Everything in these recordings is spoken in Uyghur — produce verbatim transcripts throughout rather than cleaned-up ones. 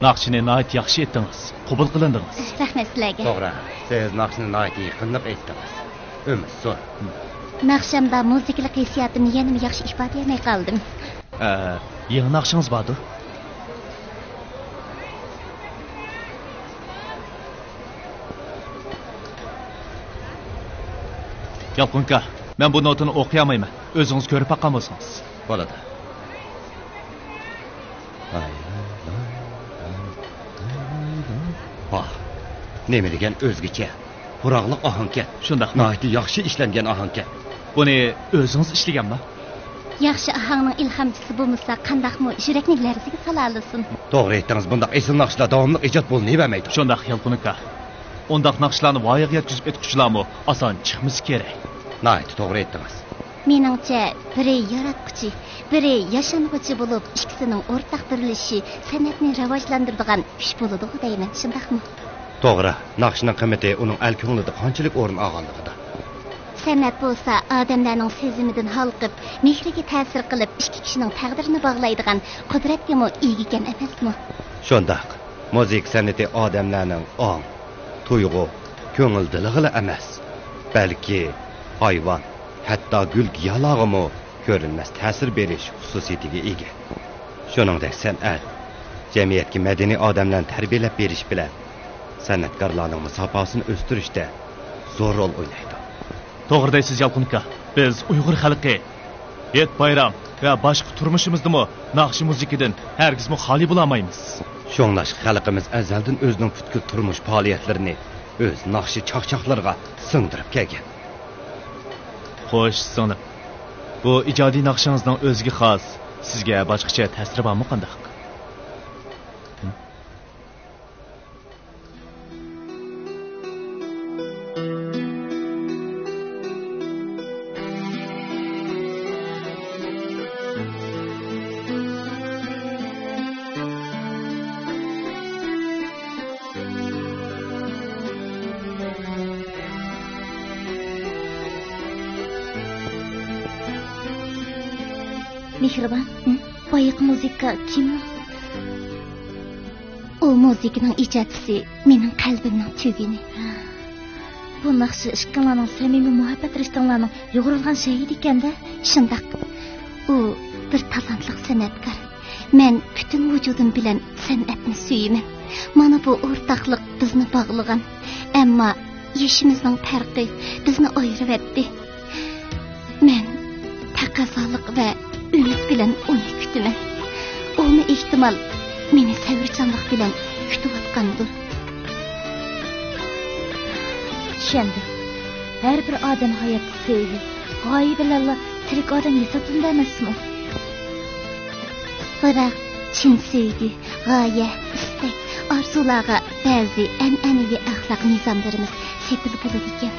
ناخشىنى ناھايىتى ياخشى ئېيتتىڭىز. قوبۇل قىلىندىڭىز. رەھمەت سىلەرگە. توغرا، سىز ناخشىنى ناھايىتى يېقىملىق ئېيتتىڭىز. ئۈمىد زور. ناخشامدا مۇزىكىلىق ھېسسىياتىمنى يەنىمۇ ياخشى ئىپادىلىيەلمەي قالدىم. ئە، يېڭى ناخشىڭىز باردۇ؟ يالقۇن ئاكا، مەن بۇ نوتىنى ئوقۇيالمايمەن. ئۆزىڭىز كۆرۈپ باققان بولسىڭىز. بولىدۇ. ۋاھ، نېمە دېگەن ئۆزگىچە، پۇراقلىق ئاھاڭكەن. شۇنداقمۇ؟ ناھايىتى ياخشى ئىشلەنگەن ئاھاڭكەن. بۇنى ئۆزىڭىز ئىشلىگەنمۇ؟ ياخشى ئاھاڭنىڭ ئىلھامچىسى بولمىسا، قانداقمۇ يۈرەكنى لەرزىگە سالالىسۇن؟ توغرا ئېيتتىڭىز، بۇنداق ئېسىل ناخشىلار داۋاملىق ئىجاد بولۇنۇۋەرمەيدۇ. شۇنداق، يالقۇن ئاكا. ئۇنداق ناخشىلارنى ۋايىغا يەتكۈزۈپ ئېيتقۇچىلارمۇ ئاسان چىقمىسا كېرەك. ناھايىتى توغرا ئېيتتىڭىز. مېنىڭچە، بىرى ياراتقۇچى، بىرى ياشانغۇچى بولۇپ، ئىككىسىنىڭ ئورتاق بېرىلىشى سەنئەتنى راۋاجلاندۇرىدىغان كۈچ بولىدۇ دەيمەن، شۇنداقمۇ؟ توغرا، ناخشىنىڭ قىممىتى ئۇنىڭ ئەل كۆڭلىدە قانچىلىك ئورۇن ئالغانلىقىدا. سەنئەت بولسا ئادەملەرنىڭ سېزىمىدىن ھالقىپ، مېھرىگە تەسىر قىلىپ، ئىككى كىشىنىڭ تەقدىرىنى باغلايدىغان قۇدرەتكىمۇ ئىگىكەن ئەمەسمۇ؟ شۇنداق. مۇزىكا سەنئىتى ئادەملەرنىڭ ئاڭ، تۇيغۇ، كۆڭۈل دىلىغىلا ئەمەس، بەلكى ھايۋان، ھەتتا گۈل-گىياھلارغىمۇ كۆرۈنمەس تەسىر بېرىش خۇسۇسىيىتىگە ئىگە. شۇنىڭدەك سەنئەت جەمئىيەتكە مەدەنىي ئادەملەرنى تەربىيەلەپ بېرىش بىلەن سەنئەتكارلارنىڭ مۇساپاسىنى ئۆستۈرۈشتە زور رول ئوينايدۇ. توغرا دەيسىز، يالقۇن ئاكا. بىز ئۇيغۇر خەلقى ھېيت-بايرام ۋە باشقا تۇرمۇشىمىزدىمۇ ناخشا-مۇزىكىدىن ھەرگىزمۇ خالىي بولالمايمىز. شۇڭلاشقا خەلقىمىز ئەزەلدىن ئۆزىنىڭ پۈتكۈل تۇرمۇش پائالىيەتلىرىنى ئۆز ناخشا چاقچاقلىرىغا سىڭدۈرۈپ كەلگەن. خوش، سىڭلىم. بۇ ئىجادىي ناخشىڭىزنىڭ ئۆزىگە خاس، سىزگە باشقىچە تەسىرى بارمۇ قانداق؟ مېھرىبان، ھە؟ بايىقى مۇزىكا كىمنىڭ؟ ئۇ مۇزىكىنىڭ ئىجادچىسى مېنىڭ قەلبىمنىڭ تۈگۈنى. بۇ ناخشا ئىككىڭلارنىڭ سەمىمىي مۇھەببەت رىشتىڭلارنىڭ يۇغۇرۇلغان شېھىتى ئىكەن-دە. شۇنداق. ئۇ بىر تالانتلىق سەنئەتكار. مەن پۈتۈن ۋۇجۇدۇم بىلەن سەنئەتنى سۆيىمەن. مانا بۇ ئورتاقلىق بىزنى باغلىغان. ئەمما يېشىمىزنىڭ پەرقى بىزنى ئايرىۋەتتى. مەن تەقەززالىق ۋە ئۈمىد بىلەن ئۇنى كۈتىمەن. ئۇمۇ ئېھتىمال مېنى سەۋرچانلىق بىلەن كۈتۈۋاتقاندۇر. چۈشەندىم. ھەر بىر ئادەم ھاياتتا سۆيگۈ، غايە بىلەنلا تىرىك ئادەم ھېسابلىنىدۇ ئەمەسمۇ؟ بىراق چىن سۆيگۈ، غايە، ئىستەك، ئارزۇلارغا بەزى ئەنئەنىۋى ئەخلاق نىزاملىرىمىز سېپىل بولىدىكەن.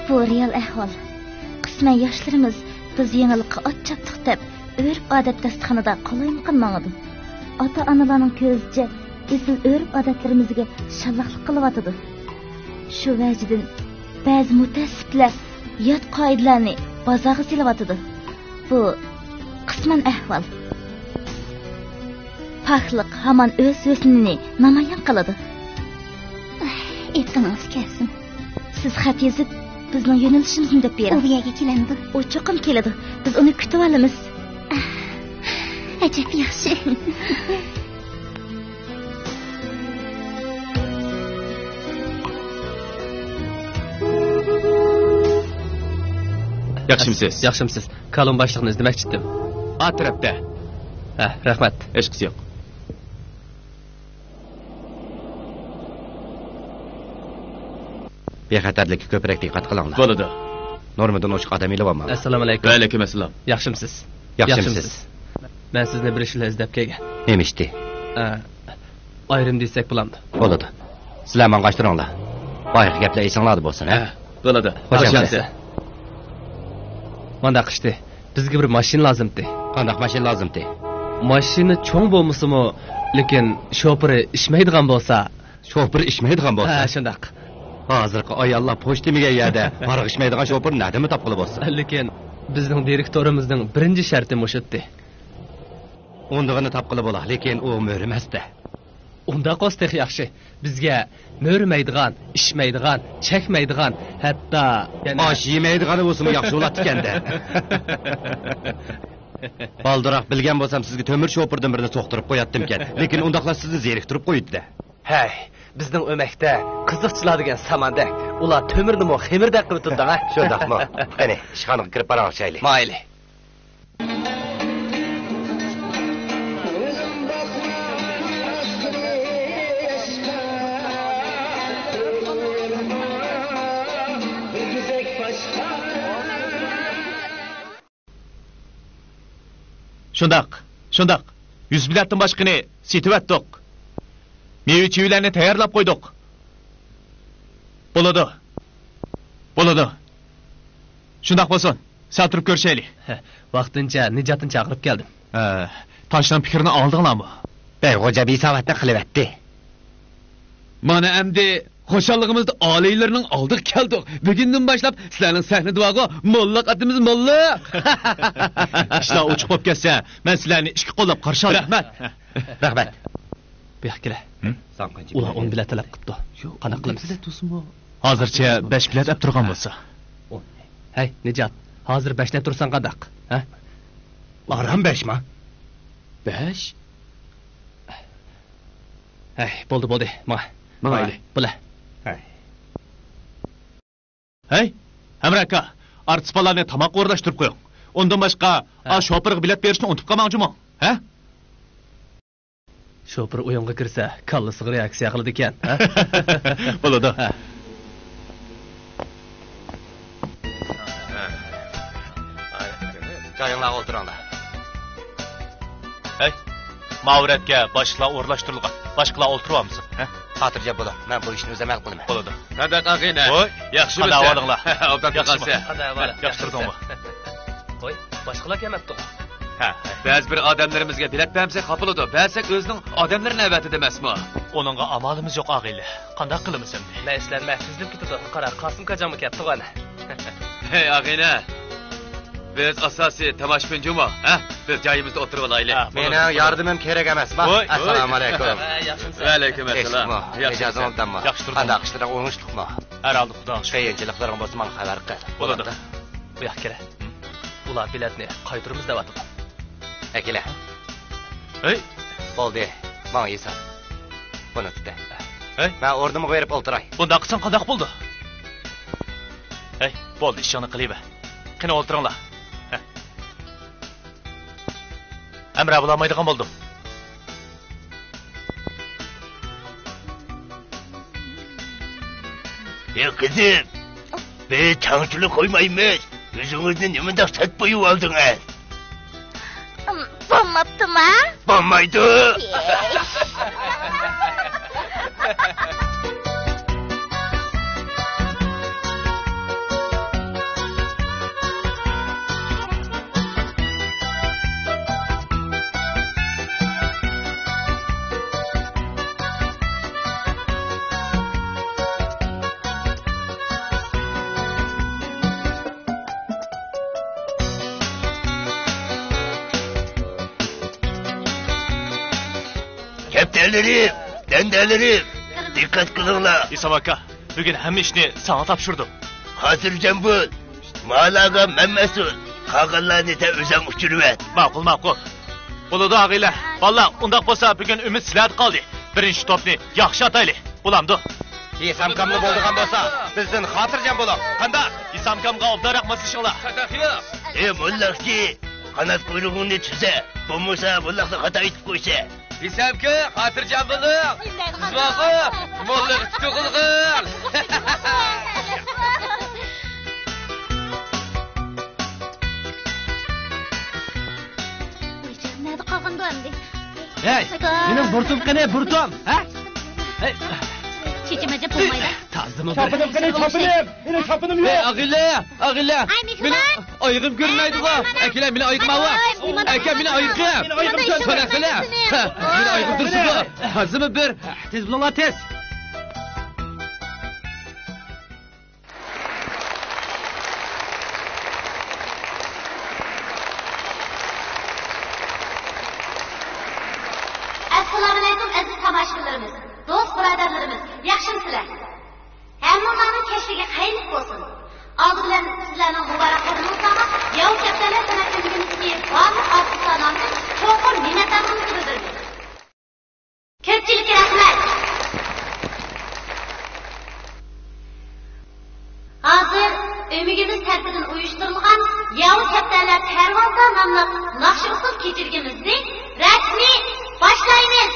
بۇ رېئال ئەھۋال. قىسمەن ياشلىرىمىز بىز يېڭىلىققا ئاچچىقتۇق دەپ، ئۆرپ-ئادەت داستىخىنىدا قالايمىقان ماڭىدۇ. ئاتا-ئانىلارنىڭ كۆزىچە ئېسىل ئۆرپ-ئادەتلىرىمىزگە شاللاقلىق قىلىۋاتىدۇ. شۇ ۋەجىدىن بەزى مۇتەئەسسىپلەر يات قائىدىلەرنى بازارغا سېلىۋاتىدۇ. بۇ قىسمەن ئەھۋال. پاكلىق ھامان ئۆز ھۆسنىنى نامايان قىلىدۇ. ئېيتقىنىڭىز كەلسۇن. سىز خەت يېزىپ، بىزنىڭ يۆنىلىشىمىزنى دەپ بېرىڭ. ئۇ بۇ يەرگە كېلەمدۇ؟ ئۇ چوقۇم كېلىدۇ. بىز ئۇنى كۈتۈۋالىمىز. ئەجەب ياخشى. ياخشىمسىز؟ ياخشىمسىز؟ كالون باشلىقنى ئىزدىمەكچىدىم. ئا تەرەپتە. ھە، رەھمەت. ھېچقىسى يوق. بىخەتەرلىككە كۆپرەك دىققەت قىلىڭلار. بولىدۇ. نورمىدىن ئوشۇق ئادەم ئېلىۋالماڭلار. ئەسسالامۇئەلەيكۇم. ۋەئەلەيكۇم ئەسسالام. ياخشىمسىز؟ ياخشىمسىز؟ ياخشىمسىز؟ مەن سىزنى بىر ئىش بىلەن ئىزدەپ كەلگەن. نېمە ئىشتى؟ ئە، ئايرىم دېسەك بولامدۇ؟ بولىدۇ. سىلەر ماڭغاچ تۇرۇڭلار. بايىقى گەپلەر ئېسىڭلاردا بولسۇن، ھە؟ ھە، بولىدۇ. خوش ئەمىسە. مانداق ئىشتى. بىزگە بىر ماشىنا لازىمتى. قانداق ماشىنا لازىمتى؟ ماشىنا چوڭ بولمىسىمۇ، لېكىن شوپۇرى ئىچمەيدىغان بولسا. شوپۇرى ئىچمەيدىغان بولسا؟ ھە، شۇنداق. ھازىرقى ئاياللار پوچتا دېمىگەن يەردە ھاراق ئىچمەيدىغان شوپۇرنى نەدىنمۇ تاپقىلى بولسا؟ لېكىن بىزنىڭ دىرېكتورىمىزنىڭ بىرىنچى شەرتى مۇشۇتتى. ئۇندىغىنى تاپقىلى بولا، لېكىن ئۇ مۆرىمەستە. ئۇنداق بولسا تېخى ياخشى. بىزگە مۆرىمەيدىغان، ئىچمەيدىغان، چەكمەيدىغان، ھەتتا يەنە ئاش يېمەيدىغىنى بولسىمۇ ياخشى بولاتتىكەن-دە. بالدۇرراق بىلگەن بولسام، سىزگە تۆمۈر شوپۇردىن بىرنى سوقتۇرۇپ قوياتتىمكەن. لېكىن ئۇنداقلار سىزنى زېرىكتۈرۈپ قويىدۇ-دە. ھەي، بىزنىڭ ئۆمەكتە قىزىقچىلار دېگەن ساماندەك، ئۇلار تۆمۈرنىمۇ خېمىردەك قىلىۋېتىدۇ-دە. شۇنداقمۇ؟ قېنى، ئىشخانىغا كىرىپ پاراڭلىشايلى. مايلى. شۇنداق، شۇنداق. يۈز بېلەتتىن باشقىنى سېتىۋەتتۇق. مېۋە-چېۋىلەرنى تەييارلاپ قويدۇق. بولىدۇ. بولىدۇ. شۇنداق بولسۇن. سەل تۇرۇپ كۆرۈشەيلى. ۋاقتىنچە نىجاتنى چاقىرىپ كەلدىم. ھە، تاشنىڭ پىكرىنى ئالدىڭلارمۇ؟ بەگ خوجا بىساۋاتنى قىلىۋەتتى. مانا ئەمدى خۇشاللىقىمىزدا ئالىيلىرىنىڭ ئالدىغا كەلدۇق. بۈگۈندىن باشلاپ سىلەرنىڭ سەھنىدە بارغۇ، موللاق ئاتىمىز موللاق. ئىشلار ئوچۇق بولۇپ كەتسە، مەن سىلەرنى ئىككى قوللاپ قارشى ئالىمەن. رەھمەت. رەھمەت. بۇ ياققا كېلە. ھىم؟ ئۇلار ئون بېلەت تەلەپ قىپتۇ. قانداق قىلىمىز؟ ھازىرچە بەش بېلەت ئەپ تۇرغان بولسا. ھەي، نىجات، ھازىر بەشنى ئەپ تۇرساڭ قانداق؟ ھە؟ ئاران بەشما؟ بەش؟ ھەي، بولدى، بولدى، ماڭا. ماڭايلى. بولە. ھەي. ھەي، ھەمرە ئاكا، ئارتىس بالىلارنى تاماققا ئورۇنلاشتۇرۇپ قويۇڭ. ئۇندىن باشقا، ھە. ئا شوپۇرغا بېلەت بېرىشنى ئۇنتۇپ قالماڭ جۇمۇ. ھە؟ شوپۇر ئويۇنغا كىرسە، كاللىسىغا رېئاكسىيە قىلىدىكەن، ھە؟ بولىدۇ. ھە. جايىڭلارغا ئولتۇرۇڭلار. ھەي، ماۋۇ رەتكە باشلىقلار ئورۇنلاشتۇرۇلغان. باشقىلار ئولتۇرۇۋالمىسۇن، ھە؟ خاتىرجەم بولۇڭ، مەن بۇ ئىشنى ئۆزۈم ھەل قىلىمەن. بولىدۇ. قانداق ئاغىنە؟ ۋوي، ياخشىمۇ؟ قانداق ئەھۋالىڭلار؟ ئوبدان ياخشىمۇ؟ تۇرغانسەن. قانداق ئەھۋال؟ ياخشى تۇردۇڭمۇ؟ ۋوي، باشقىلار كەلمەپتۇ. ھە، بەزى بىر ئادەملىرىمىزگە بېلەت بەرمىسەك خاپا بولىدۇ، بەرسەك ئۆزىنىڭ ئادەملىرىنى ئەۋەتىدۇ ئەمەسمۇ؟ ئۇنىڭغا ئامالىمىز يوق، ئاغىنە. قانداق قىلىمىز ئەمدى؟ مەن ئىشلەنمە، تۈزۈلۈپ كېتىدۇ. قارا، قاسىم كاجاڭمۇ كەپتۇ ئەنە. ھەي، ئاغىنە. بىز ئاساسىي تاماشىبىن جۇمۇ، ھە؟ بىز جايىمىزدا ئولتۇرۇۋالايلى. ھە، بولىدۇ. مېنىڭ ياردىمىم كېرەك ئەمەس، ۋاھ. ۋوي، ئەسسالامۇ ئەلەيكۇم. ھە، ياخشىمۇسەن؟ ۋەئەلەيكۇم ئەسسالام. تىنچلىقمۇ؟ ياخشىمۇ؟ مىجەزىڭ ئوبدانمۇ؟ ياخشى تۇردۇم. قانداق ئىشلىرىڭ ئوڭۇشلۇقمۇ؟ ھەر ھالدا خۇداغا شۈكۈر. قىيىنچىلىقلىرىڭ بولسا ماڭا خەۋەر قىل. بولىدۇ. بۇ ياققا كېلە. ئۇلار بېلەتنى قايتۇرىمىز دەۋاتىدۇ. ئەكېلە. ھەي! بولدى، ماڭا ھېساب. بۇنى تۇتە. ھەي! مەن ئورنۇمغا بېرىپ ئولتۇراي. بۇنداق قىلساڭ قانداق بولىدۇ؟ ھەي، بولدى، ئىشىڭنى قىلىۋەر. قېنى، ئولتۇرۇڭلار. ھە. ھەمراھ بولالمايدىغان بولدۇم. يا قىزىم، بىز چاڭچىلىق قويمايمىز. يۈزىڭىزنى نېمانداق سەت بويىۋالدىڭىز؟ ئىم، بولماپتىما؟ بولمايدۇ. كەپتەرلىرىم، دەندەلىرىم، دىققەت قىلىڭلار. ھېسام ئاكا، بۈگۈن ھەممە ئىشنى ساڭا تاپشۇردۇم. خاتىرجەم بول. مالارغا مەن مەسئۇل. قالغانلارنى سەن ئۆزۈڭ ئۇچۇرۇۋەت. ماقۇل، ماقۇل. بولىدۇ، ئاغىلە. بالىلار، ئۇنداق بولسا بۈگۈن ئۈمىد سىلەردە قالدى. بىرىنچى توپنى ياخشى ئاتايلى. بولامدۇ؟ ھېسامكاملا بولىدىغان بولسا، بىزدىن خاتىرجەم بولۇڭ. قانداق؟ ھېسامكامغا ئوبدانراق ماسلىشىڭلار. ئەي موللاقچى، قانات قۇيرۇقۇڭنى تۈزە. بولمىسا موللاقنى خاتا ئېيتىپ قويىسەن. ھېسامكا، خاتىرجەم بولۇڭ. سىز بارغۇ، موللاققا تۇتۇقۇلغان. نەدە قالغاندۇ ئەمدى؟ ھەي، مېنىڭ بۇرۇتۇم قېنى، بۇرۇتۇم؟ ھە؟ ھەي. چېچىم ئەجەب بولمايدۇ. تازىمۇ بىر. چاپىنىم قېنى، چاپىنىم؟ مېنىڭ چاپىنىم يوق. ھەي، ئاغىلە، ئاغىلە. ئاي، مېنىڭ مېھرىبان. ئايىغىم كۆرۈنمەيدىغۇ. ئاي، مانا. ئەكېلە، مېنىڭ ئايىغىم ئاۋۇ. ئاي، مانا. ئەكە، مېنىڭ ئايىغىم. مېنىڭ ئايىغىم چاپىنىم. قاراقىلە. ھە، مېنىڭ ئايىغىم تۇرسىدۇ. تازىمۇ بىر. تېز بولۇڭلار، تېز. ئەسسالامۇئەلەيكۇم، ئەزىز تاماشىبىنلىرىم. بارلىق ئارتىسلار نامىدىن چوڭقۇر مىننەتدارلىقىمىزنى بىلدۈرىمىز. كۆپچىلىككە رەھمەت. ھازىر ئۆمىكىمىز تەرىپىدىن ئۇيۇشتۇرۇلغان ياۋا كەپتەرلەر پەرۋازدا ناملىق ناخشا-ئۇسسۇل كېچىلىكىمىزنى رەسمىي باشلايمىز.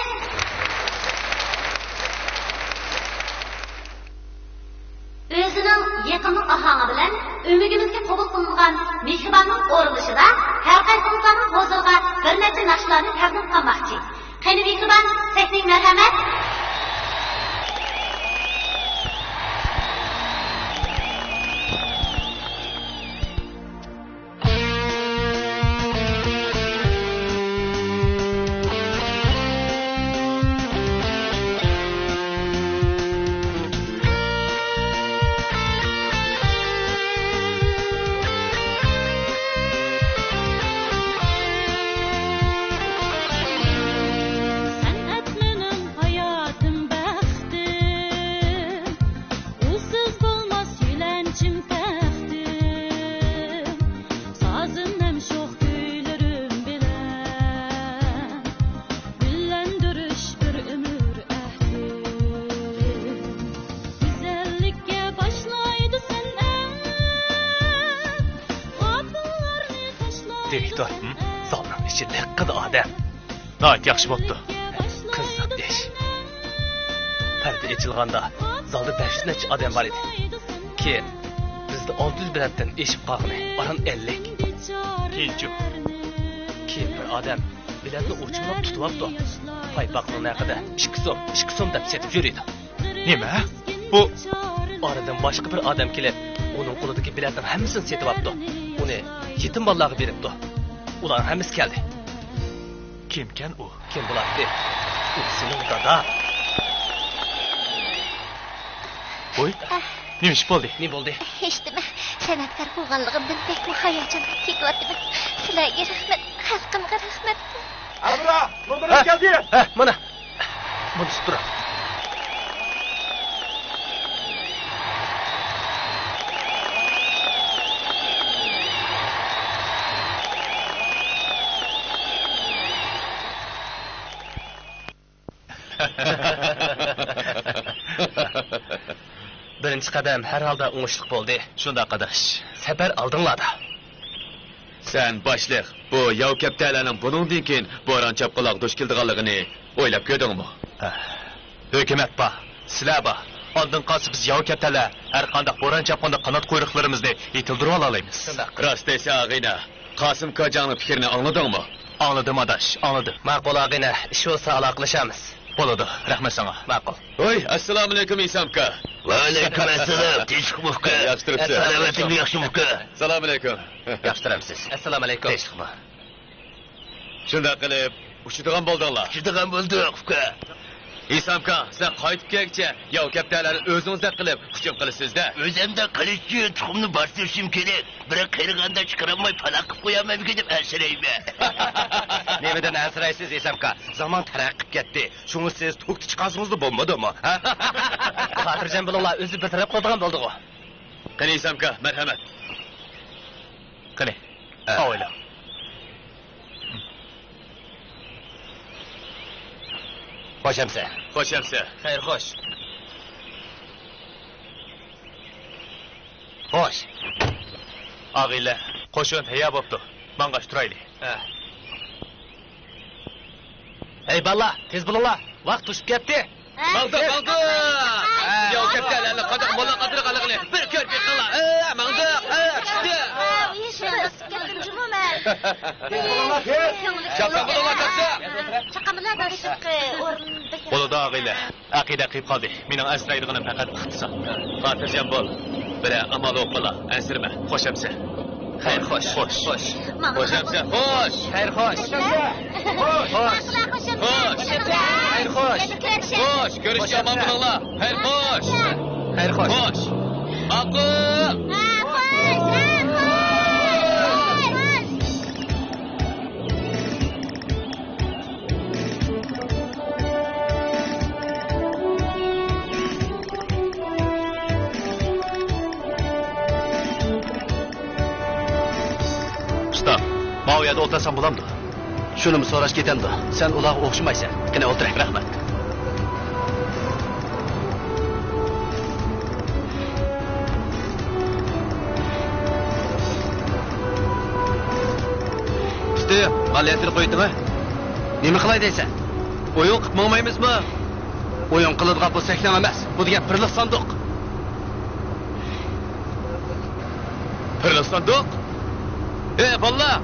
ئۆزىنىڭ يېقىملىق ئاھاڭى بىلەن ئۆمىكىمىزگە قوبۇل قىلىنغان مېھرىباننىڭ ئورۇنلىشىدا ھەرقايسىڭىزلارنىڭ ھۇزۇرىغا بىر نەچچە ناخشىلارنى تەقدىم قىلماقچى. قېنى مېھرىبان، سەھنىگە مەرھەمەت. سەنئەت مېنىڭ ھاياتىم، بەختىم، ئۇسسۇز بولماس يۆلەنچىم، تەختىم، سازىم ھەم شوخ كۈيلىرىم بىلەن گۈللەندۈرۈش بىر ئۆمۈر ئەھدىم. گۈزەللىككە باشلايدۇ سەنئەت، غاپىللارنى تاشلايدۇ. دىرېكتور، سەنئەت. زالنىڭ ئىچى لىققىدە ئادەم. ناھايىتى ياخشى بوپتۇ. قىزىق ئىش. پەردە ئېچىلغاندا زالدا بەش يۈز نەچچە ئادەم بار ئىدى. كېيىن بىزدە ئالتە يۈز بېلەتتىن ئېشىپ قالغىنى ئاران ئەللىك. كېيىنچۇ؟ كېيىن بىر ئادەم بېلەتنى ئوچۇملاپ تۇتۇۋاپتۇ. پايپاقنىڭ نەقىدە ئىككى سوم، ئىككى سوم دەپ سېتىپ يۈرىدۇ. نېمە؟ بۇ؟ ئارىدىن باشقا بىر ئادەم كېلىپ، ئۇنىڭ قولىدىكى بېلەتنىڭ ھەممىسىنى سېتىۋاپتۇ. ئۇنى يېتىم بالىلارغا بېرىپتۇ. ئۇلارنىڭ ھەممىسى كەلدى. كىمكەن ئۇ؟ كىم بولاتتى؟ ئۇ سېنىڭ داداڭ. ۋوي، ئەھ. نېمە ئىش بولدى؟ نېمە بولدى؟ ھېچنېمە. سەنئەتكار بولغانلىقىمدىن بەكمۇ ھاياجانلىنىپ كېتىۋاتىمەن. سىلەرگە رەھمەت، خەلقىمگە رەھمەت. ئەمرا، نومۇرىڭىز ھە؟ كەلدى. ھە، مانا. مۇنى تۇتۇپ تۇرۇڭ. بىرىنچى قەدەم ھەر ھالدا ئوڭۇشلۇق بولدى. شۇنداق، ئاداش. سەپەر ئالدىڭلاردا. سەن باشلىق، بۇ ياۋا كەپتەرلەرنىڭ بۇنىڭدىن كېيىن بوران-چاپقۇنلارغا دۇچ كېلىدىغانلىقىنى ئويلاپ كۆردۈڭمۇ؟ ھە. ھۆكۈمەت بار، سىلەر بار. ئاندىن قالسا بىز ياۋا كەپتەرلەر ھەر قانداق بوران-چاپقۇندا قانات قۇيرۇقلىرىمىزنى يېتىلدۈرۈۋالالايمىز. شۇنداق. راست دەيسەن، ئاغىنە. قاسىم كاجاڭنىڭ پىكرىنى ئاڭلىدىڭمۇ؟ ئاڭلىدىم، ئاداش، ئاڭلىدىم. ماقۇل، ئاغىنە. ئىش بولسا ئالاقىلىشارمىز. بولىدۇ، رەھمەت ساڭا. ماقۇل. ھوي، ئەسسالامۇئەلەيكۇم، ئىسام ئاكا. ۋەئەلەيكۇم ئەسسالام، تىنچلىقمۇ ئۇكا؟ ياخشى تۇرۇپسىز. سالامەتلىكمۇ ياخشىمۇ ئۇكا؟ سالامۇئەلەيكۇم. ياخشى تۇرامسىز؟ ئەسسالامۇئەلەيكۇم. تىنچلىقمۇ؟ شۇنداق قىلىپ، ئۇچىدىغان بولدۇڭلار. ئۇچىدىغان بولدۇق، ئۇكا. ئىسام ئاكا، سىلەر قايتىپ كەلگۈچە ياۋا كەپتەرلەرنى ئۆزىڭىزدەك قىلىپ ھۇجۇم قىلىسىز-دە. ئۆزۈمدەك قىلىشچە تۇخۇمنى بارتۇرۇشۇم كېرەك. بىراق قېرىغاندا چىقىرالماي پالاق قىلىپ قويامەنمىكىن دەپ ئەنسىرەيمەن. نېمىدىن ئەنسىرەيسىز، ئىسام ئاكا؟ زامان تەرەققىي قىلىپ كەتتى. شۇڭا سىز توكتا چىقارسىڭىزلا بولمىدىمۇ، ھە؟ خاتىرجەم بولۇڭلار، ئۆزى بىر تەرەپ قىلىدىغان بولدىغۇ. قېنى، ئىسام ئاكا، مەرھەمەت. قېنى، ھە. ئاۋايلا. خوش ئەمىسە. خوش ئەمىسە. خەير، خوش. خوش. ئاغىنىلەر، قوشۇن تەييار بوپتۇ. ماڭغاچ تۇرايلى. ھە. ھەي، بالىلار، تېز بولۇڭلار. ۋاقىت توشۇپ كەتتى. ماڭدۇق، ماڭدۇق. ياۋا كەپتەرلەرنىڭ قانداق موللا قاتىرىغانلىقىنى بىر كۆرۈپ بېقىڭلار. ھە، ماڭدۇق. ھە، چىقتى. چاپسان بولۇڭلار، چاپسان. بولىدۇ، ئاغىنىلەر. ئەقىدە قىيىپ قالدى. مېنىڭ ئەنسىرەيدىغىنىم پەقەت ئىقتىساد. خاتىرجەم بول. بىرەر ئامال بولۇپ قالا. ئەنسىرىمە. خوش ئەمىسە. خەير، خوش. خوش. خوش. خوش ئەمىسە. خوش. خەير، خوش. خوش. خوش. خوش. خەير، خوش. خوش. كۆرۈشكە ئامان بولۇڭلار. خەير، خوش. خەير، خوش. خوش. ماقۇل. ئۇستا، ماۋۇ يەردە ئولتۇرسام بولامدۇ؟ شۇنىمۇ سوراش كېتەمدۇ؟ سەن ئۇلارغا ئوخشىمايسەن. قېنى، ئولتۇر. رەھمەت. ئۇستام، ماڭا لەنتىنى قويۇۋېتىڭە. نېمە قىلاي دەيسەن؟ ئويۇن قىلىپ ماڭمايمىزمۇ؟ ئويۇن قىلىدىغان بۇ سەھنەڭ ئەمەس. بۇ دېگەن پىرلىق ساندۇق. پىرلىق ساندۇق؟ ئەي، بالىلار!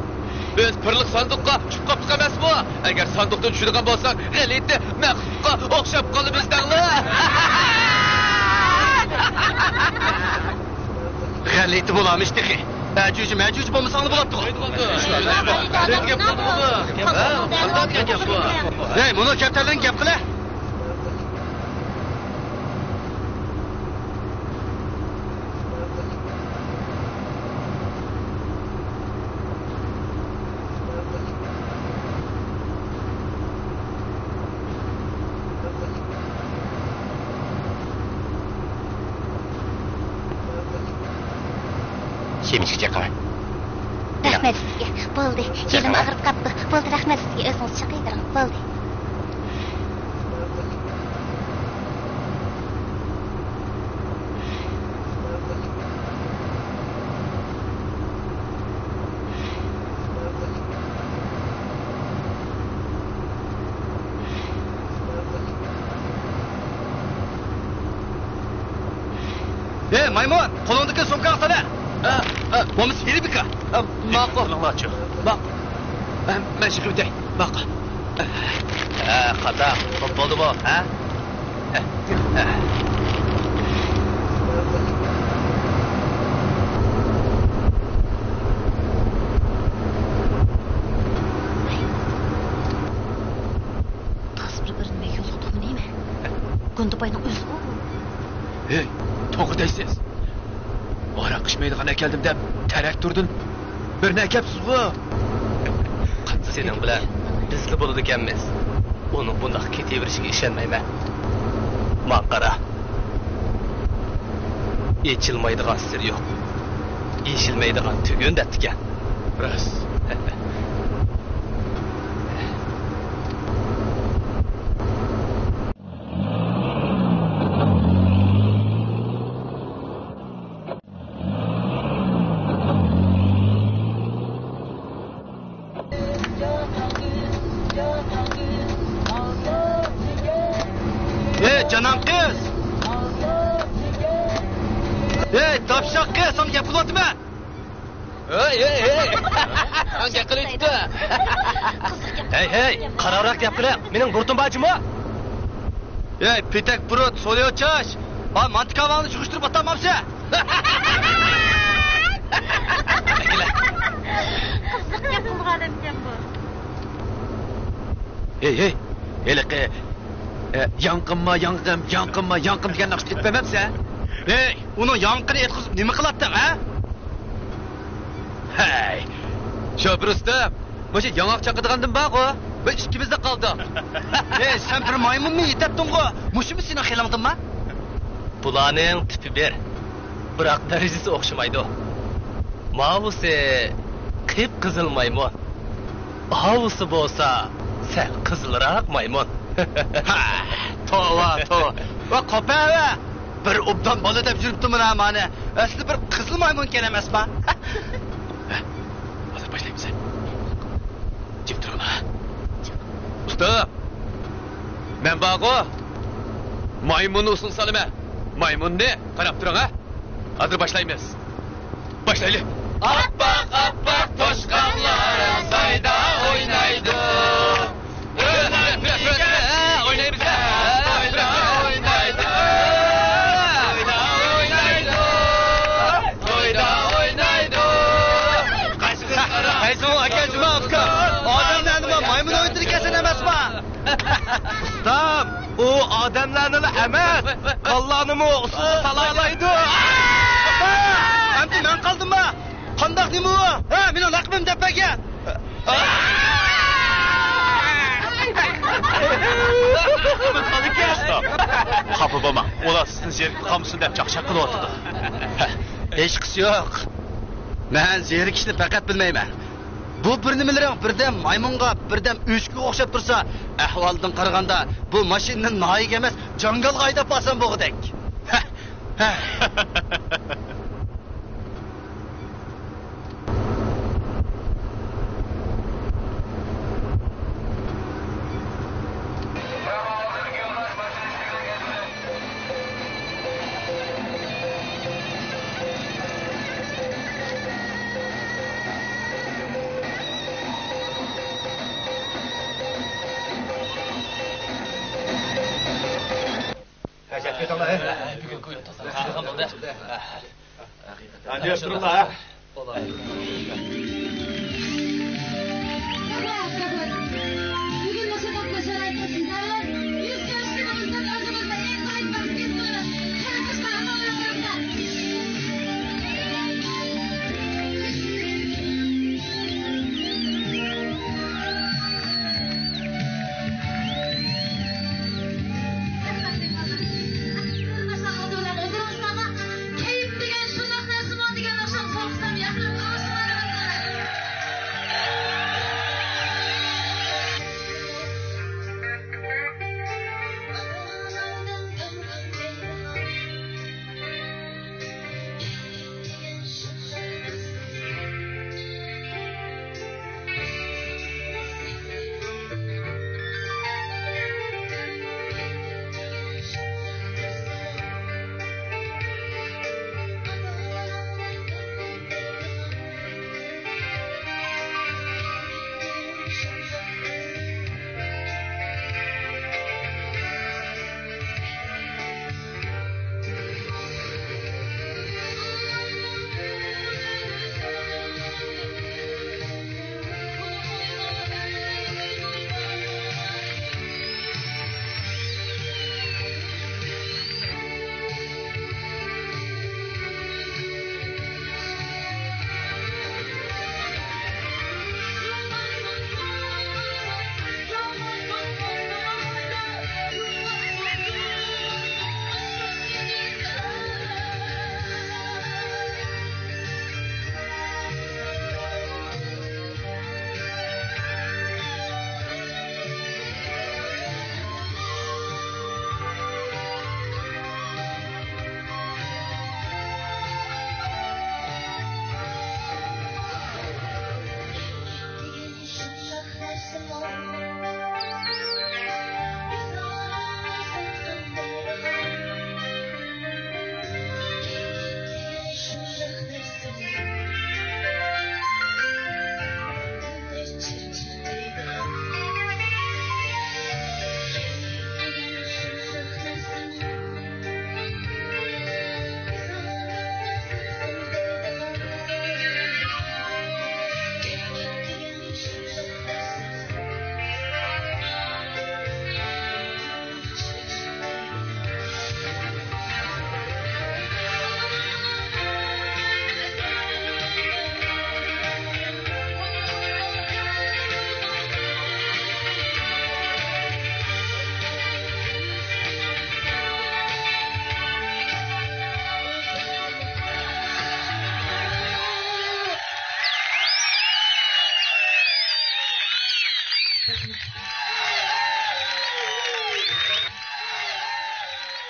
بىز پىرلىق ساندۇققا چۈشۈپ قاپتۇق ئەمەسمۇ؟ ئەگەر ساندۇقتىن چۈشىدىغان بولساق، غەلىتە مەخلۇققا ئوخشاپ قالىمىز دەڭلار! غەلىتە بولامىش تېخى. ئەجۈج مەجۈج بولمىساڭلا بولاتتىغۇ. ھەي، مۇنۇ كەپتەرلەرنى گەپ قىلە. سېمىزگە چېقىڭ. رەھمەت سىزگە. بولدى. يېلىم ئاغرىپ قاپتۇ. بولدى، رەھمەت سىزگە. ئۆزىڭىز چېقىۋېرىڭ. بولدى. ھەي، مايمۇن، قولۇڭدىكى سومكاڭنى سالە. ھە، ھە. بولمىسا ھېلى بىكار. ھە، ماقۇل. قولۇڭلارچۇ. ماقۇل. ھە، مەن چىقىۋېتەي. ماقۇل. ھە، قانداق؟ خوپ بولدىمۇ، ھە؟ تازا بىر بىرىنى يولۇقتۇقمۇ نېمە؟ گۇندىپاينىڭ ئۆزىغۇ. ھەي، توغرا دەيسىز. ھاراق ئىچمەيدىغان ئەكەلدىم دەپ تىراكتوردىن بىرنى ئەكەپسىزغۇ. سېنىڭ بىلەن بىزلا بولىدىكەنمىز. ئۇنىڭ بۇنداق كېتىۋېرىشىگە ئىشەنمەيمەن. ماڭا قارا. ئېچىلمايدىغان سىر يوق. يېشىلمەيدىغان تۈگۈن دەپتىكەن. راست. ھەي، جانان قىز! ھەي، تاپشاق قىز، ساڭا گەپ قىلىۋاتىمەن! ھەي، ھەي، ھەي! گەپ قىلىۋېتىپتۇ! ھەي، ھەي، قارارراق گەپ قىلىڭ، مېنىڭ بۇرۇتۇم بار جۇمۇ! ھەي، پېتەك بۇرۇت، سوليو چاچ! ھا، مانتا كاۋاڭنى چۈشۈشتۈرۈپ ئاتالمامسەن؟ قىزىق گەپ قىلىدىغان ئادەمكەن بۇ. ھەي، ھەي، ھېلىقى، ئە، ياڭقىمما، ياڭقىم، ياڭقىمما، ياڭقىم دېگەن ناخشىنى ئېيتىپ بەرمەمسەن؟ ھەي، ئۇنىڭ ياڭقىنى ئېيتقۇزۇپ نېمە قىلاتتىڭ، ھە؟ ھەي، شوپۇر ئۇستام، مۇشۇ ياڭاق چاقىدىغاندىن بارغۇ، بىز ئىككىمىزلا قالدۇق. ھەي، سەن بىر مايمۇنمۇ يېتەتتىڭغۇ، مۇشۇمۇ سېنىڭ خىيالىڭدىنما؟ بۇلارنىڭ تىپى بىر، بىراق دەرىجىسى ئوخشىمايدۇ. ماۋۇسى قىپقىزىل مايمۇن. ئاۋۇسى بولسا سەل قىزىلراق مايمۇن. ھە، توۋا، توۋا. ۋە قوپە ۋە! بىر ئوبدان بالا دەپ يۈرۈپتىمەن ھە مانى. ئەسلى بىر قىزىل مايمۇنكەن ئەمەسما؟ ھازىر باشلايمىز. جىم تۇرۇڭلار. ئۇستا، مەن بارغۇ. مايمۇننى ئۇسسۇل سالىمەن. مايمۇننى قاراپ تۇرۇڭ ھە. ھازىر باشلايمىز. باشلايلى. ئاپئاق، ئاپئاق توشقانلار سايدا ئوينايدۇ. ئوينايمىز. سايدا ئوينايدۇ. سايدا ئوينايدۇ. سايدا ئوينايدۇ. ھەيسۇڭ ئاكا، جۇما ئاكا. ئادەملەرنىمۇ مايمۇن ئوينىتىدىكەنسەن ئەمەسما؟ ئۇستام، ئۇ ئادەملەرنىلا ئەمەس، قانلارنىمۇ ئۇسسۇل سالالايدۇ. ئەمدى مەن قالدىمما؟ قانداق نېمە ئۇ؟ ھە، مېنىڭ لەقىمىمنى دەپ بەرگەن. خاپا بولماڭ، ئۇلار سىزنى زېرىكىپ قالمىسۇن دەپ چاقچاق قىلىۋاتىدۇ. ھېچقىسى يوق. مەن زېرىكىشنى پەقەت بىلمەيمەن. بۇ بىر نېمىلىرىڭ بىردەم مايمۇنغا، بىردەم ئۆچكىگە ئوخشاپ تۇرسا، ئەھۋالدىن قارىغاندا بۇ ماشىنىنى ناھىيەگە ئەمەس، جاڭگالغا ھەيدەپ بارسام بولغۇدەك.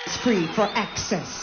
It's free for access.